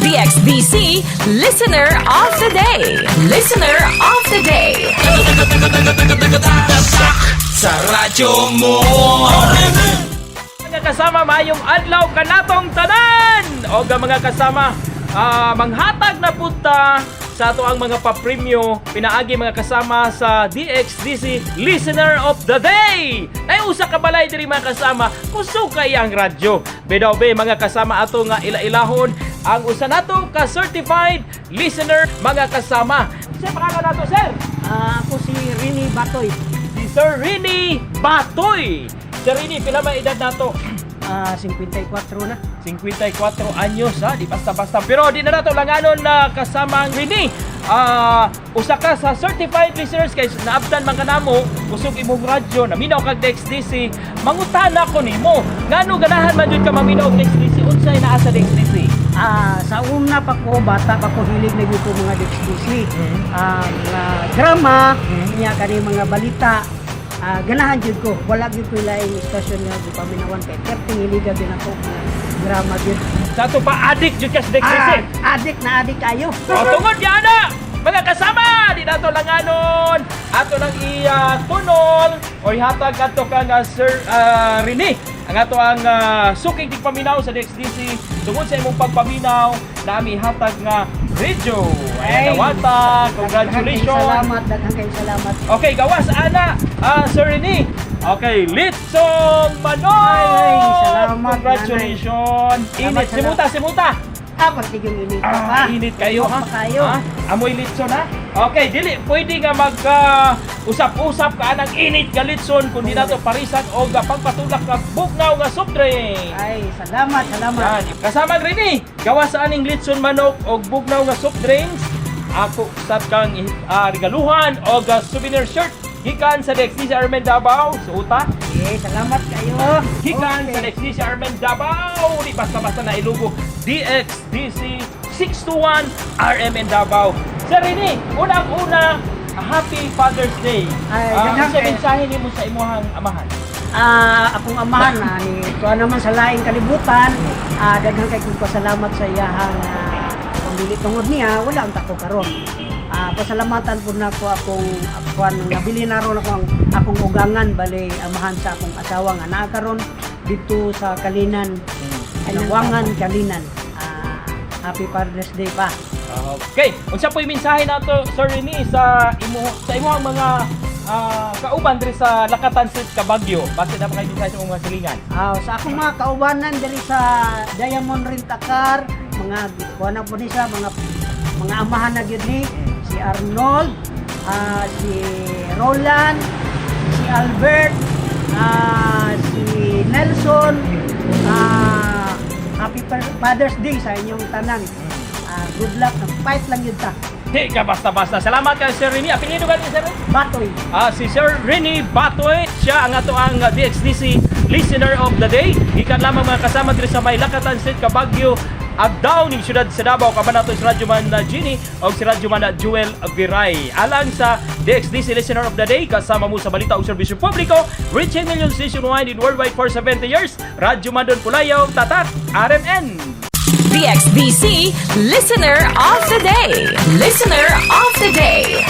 DXDC Listener of the Day. Listener of the Day. Sa radyo mo. Mga kasama, maayong adlaw kanatong tanan! O mga kasama, manghatag na punta sa ato ang mga papremyo pinaagi, mga kasama, sa DXDC Listener of the Day. Ay, usa ka balay diri, mga kasama, kusog kay ang radyo. Bedaw be, mga kasama, ato nga ila-ilahon ang usa nato ka certified listener, mga kasama. Sa pangalan nato, sir? Ah, ako si Rini Batoy. Si Sir Rini Batoy. Sir Rini, pila man edad nato? 54 na. 54 anyos ha, di basta-basta. Pero di na nato langanon na kasama ang Rini. Usa ka sa certified listeners kay naabtan man kanamo, kusog imong radyo, naminaw kag DXDC. Mangutana ko nimo, ngano ganahan man jud ka maminaw og DXDC? Unsay naa sa DXDC? Ah, sa una pa ko, bata pa ko, hilig na gyud ko mga DXDC. Ah, mga drama, niya kani mga balita. Ah, ganahan jud ko. Wala gyud ko laing istasyon nga gipaminawan kay perting hiliga gyud ako mga drama gyud. Sa ato pa, addict jud ka sa DXDC. Ah, adik na adik kayo. O tungod yan na, mga kasama, di nato langanon. Ato lang i-tunol o ihatag ato ka nga Sir Rene. Ang ato ang suking tigpaminaw sa DXDC. Tungod sa imong pagpaminaw, nami hatag nga radio. Ayan, Ay, nawata. Daghang Congratulations. salamat, daghang kayong salamat. Okay, gawas ana, Sir Rene. Okay, Litsong Manok! Ay, salamat, Congratulations! Salamat, Init, salamat. simuta, simuta! Ah, pagtigong init pa. Ah, init kayo ha. Pa kayo. Ha? Amoy litson ha. Okay, dili pwede nga mag usap-usap ka anang init nga litson kundi nato parisan og pagpatulak ka bugnaw nga soft drink. Ay, salamat, salamat. Yan. Kasama rin gawa sa aning litson manok og bugnaw nga soft drinks. Ako sab kang regaluhan og souvenir shirt gikan sa DXDC Armen Davao. Suota. Okay, salamat kayo. Gikan Okay. sa DXDC Armen Davao. Di basta-basta na ilugo. DXDC 621 RMN Davao. Sir Rene, unang-una, Happy Father's Day. Ay, daghang Unsa kayo. mensahe nimo sa imuhang amahan? Ah, akong amahan na ni kuha naman sa laing kalibutan, daghan kay kong pasalamat sa iyahang pambili, tungod niya wala ang tako karon. Ah, pasalamatan pud nako akong kuan nabili na ron ako ang akong ugangan, bale amahan sa akong asawa nga naa karon dito sa Kalinan, Lawangan, Kalinan. Ah, Happy Father's Day pa. Okay, unsa po'y mensahe nato, Sir Rene, sa imuhang mga kauban diri sa Lakatan Street, Kabagyo? Basta na kay mensahe sa imong mga silingan. Ah, sa akong mga kaubanan diri sa Diamond Rent-A-Car, mga kuan na po ni siya, mga amahan na gyud ni si Arnold, si Roland, si Albert, si Nelson. Happy Father's Day sa inyong tanan. Ah, good luck, fight lang yun ta. Di ka basta-basta. Salamat kay Sir Rene. Apelyido ka ni Sir Rene? Batoy. Ah, si Sir Rene Batoy, siya ang ato ang DXDC Listener of the Day. Gikan lamang, mga kasama, diri sa may Lakatan Street, Kabagyo, Agdao ni siyudad sa Davao. Kaban nato si Radyoman na Genie o si Radyoman na Jewel Viray. Alang sa DXDC Listener of the Day, kasama mo sa balita o serbisyo publiko, reaching millions nationwide and worldwide for 70 years, Radyo Mandon Pulayaw, Tatak, RMN. DXDC Listener of the Day. Listener of the Day.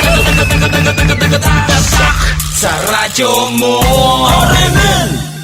Sa radyo mo. RMN.